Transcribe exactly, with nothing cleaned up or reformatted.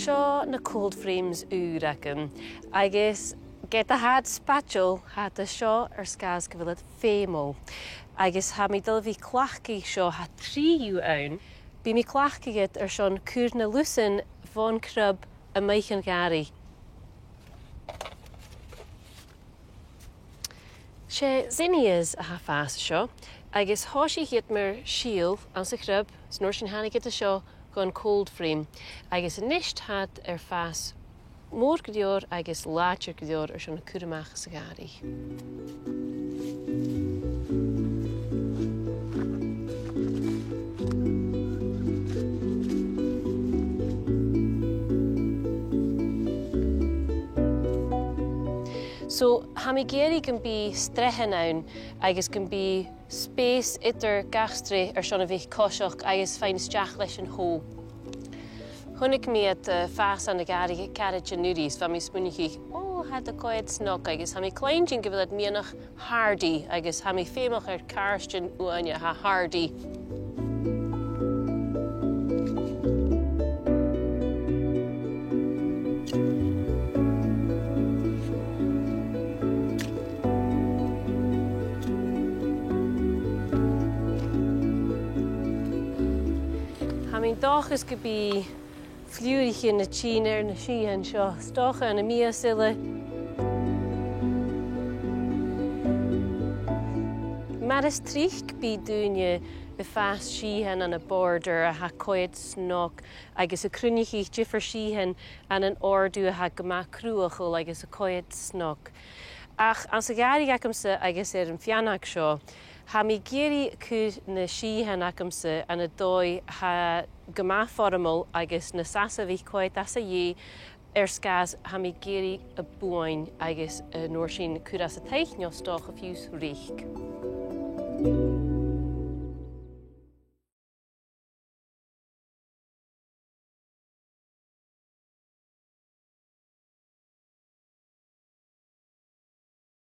Seo na cold frames ùra agam, agus ged a tha iad spaideil, tha iad an seo air sgàth 's gu bheil iad feumail. Agus tha mi a' dol a bhith a' cleachdadh seo, tha trì dhiubh ann. Bidh mi a' cleachdadh iad airson cur na lusan bhon chnap a-muigh dhan ghàrradh. 'S e zinnias a tha a' fàs an seo, agus thòisich iad mar sìol anns a' chnap, 's an uair sin thàinig iad an seo gun cold frame, agus a-nis tha iad air fàs mòr gu leòr agus làidir gu leòr airson a chur a-mach às a' ghàrradh. So, tha mi ag iarraidh gum bi sreathan ann agus gum bi spèis eadar gach sreath airson a bhith a' coiseachd agus faighinn a-steach leis an taigh. Chunnaic mi iad, eh, a' fàs ann an gàrradh aig caraid an-uiridh, is bha mi a' smaoineachadh, "Ò, tha iad a' coimhead snog," agus tha mi a' cluinntinn gu bheil iad meadhanach hardy, agus tha mi feumach air càirdean uaine a tha hardy. Tha mi an dòchas gum bi flùraichean a' tighinn air na sìthichean seo, 's dòcha ann am mìos eile. Mar as trice bidh daoine a' fàs sìthichean ann am border a tha a' coimhead snog agus a' cruinneachadh diofar sìthichean ann an òrdugh a tha gu math cruthachail agus a' coimhead snog. Ach anns a' ghàrradh agamsa agus air a' pheannag seo, tha mi ag iarraidh cur na sìthichean agamsa ann an dòigh a tha gu math foirmeil agus nas fhasa a bhith a' coimhead às a dhèidh, air sgàth 's tha mi ag iarraidh a' buain agus an uair sin cur às an taigh no 's dòcha fiù 's reic.